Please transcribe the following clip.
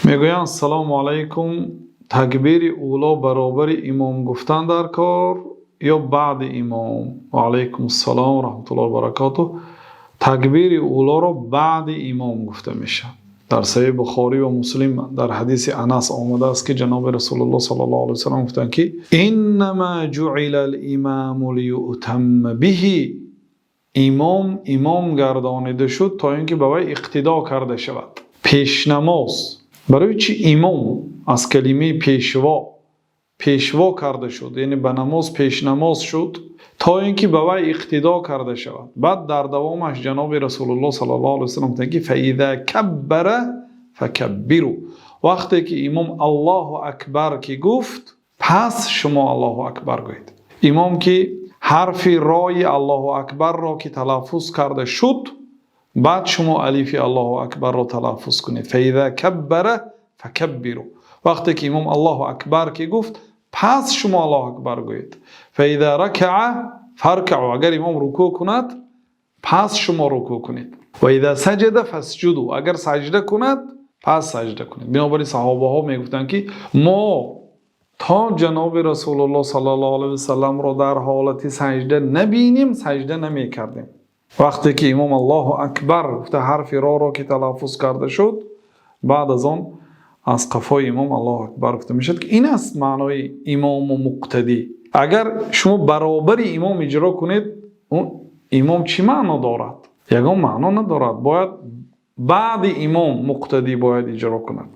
Мегӯянд: «Ассалому алайкум, такбири уло баробари имом гуфтан дар кор ё баъди имом?» Ва алайкум ассалом ва раҳматуллоҳи ва баракотуҳ. Такбири улоро баъди имом гуфта мешавад. Дар Саҳеҳи Бухорӣ ва Муслим дар ҳадиси Анас омадааст, ки ҷаноби Расулуллоҳ саллаллоҳу алайҳи васаллам гуфтанд, ки إنما جعل الإمام ليؤتم به. Имом имом гардонида шуд, то инки ба вай иқтидо карда шавад. Пешнамоз барои чӣ? Имом аз калимаи пешво, пешво карда шуд, яъне ба намоз пешнамоз шуд, то инки ба вай иқтидо карда шавад. Баъд дар идомааш ҷаноби Расулуллоҳ саллаллоҳу алайҳи васаллам гуфтанд, ки فإذا كبر فكبروا. Вақте ки имом «Аллоҳу акбар» ки гуфт, пас шумо «Аллоҳу акбар» гӯед. Имом ки ҳарфи рои «Аллоҳу акбар»-ро ки талаффуз карда шуд, баъд шумо алифи «Аллоҳу акбар»-ро талаффуз кунед. فإذا كبر فكبروا. Вақте ки имом «Аллоҳу акбар» ки гуфт, пас шумо «Аллоҳу акбар» гӯед. فإذا ركع فاركعوا. Агар имом рукӯъ кунад, пас шумо рукӯъ кунед. وإذا سجد فاسجدوا. Агар саҷда кунад, пас саҷда кунед. Бинобар ин саҳобаҳо мегуфтанд, ки мо то ҷаноби Расулуллоҳ саллаллоҳу алайҳи васалламро дар ҳолати саҷда набинем, саҷда намекардем. Вақте ки имом «Аллоҳу акбар» гуфта, ҳарфи роро ки талаффуз карда шуд, баъд аз он аз қафои имом «Аллоҳу акбар» гуфта мешавад, ки ин аст маънои имому муқтадӣ. Агар шумо баробари имом иҷро кунед, он имом чӣ маъно дорад? Ягон маъно надорад. Бояд баъди имом муқтадӣ бояд иҷро кунад.